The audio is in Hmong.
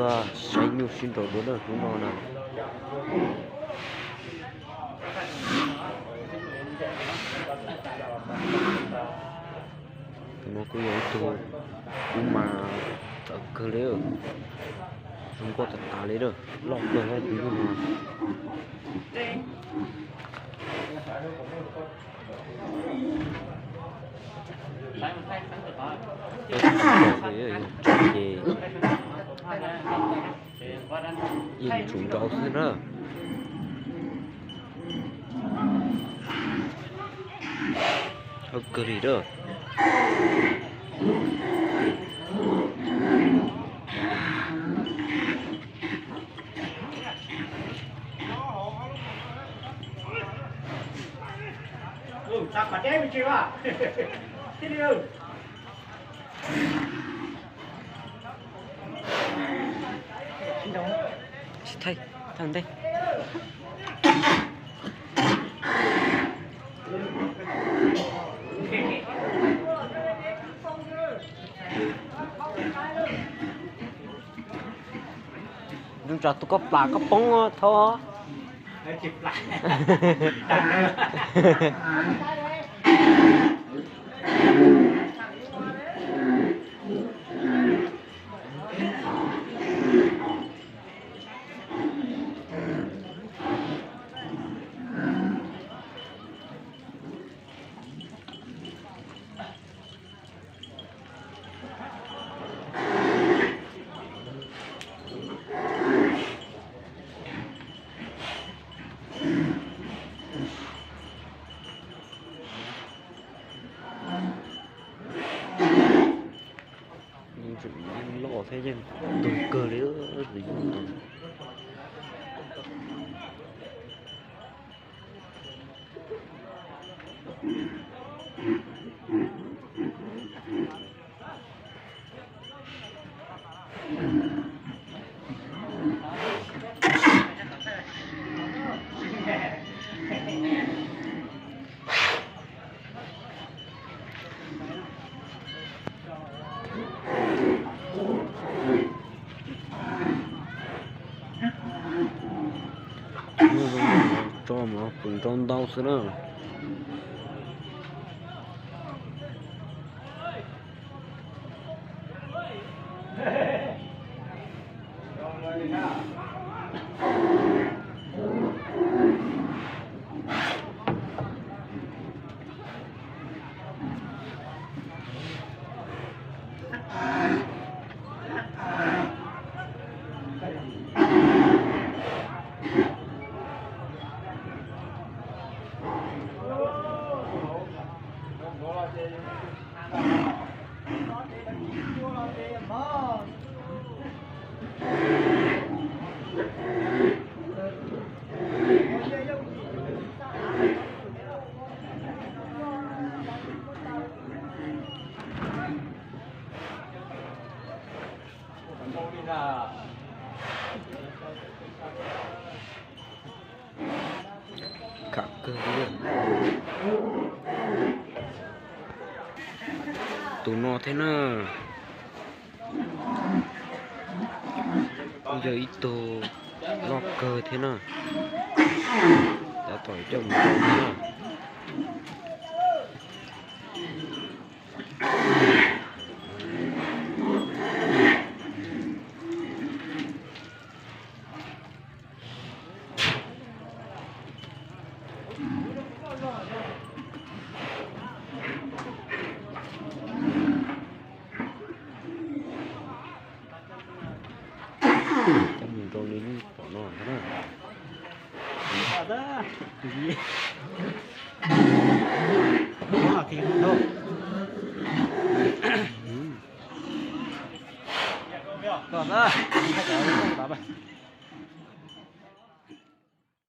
Saib nyuj sib nraus dua na hnub no na. Tus no kuj yog ib tug kub mas txawv kawg li, zoo nkauj tas tas li, loj kawg tus nyuj no. Ces yeej tsum nrau xwb na. Hawb kawg li a. Tsis thaij, thaij ntej. Nws tsam tus koj plam koj poob thov. Yeej loj thiab yeej ntug kawg li. Muaj zoo tso mas pus nrau ntau xwb na. Kham kawg li. Tus no thiab na, kuj yog ib tug loj kawg thiab na. Tab tom coj mus rau thiab na. Coj mus rau li lub pom no na. Tus no tus no.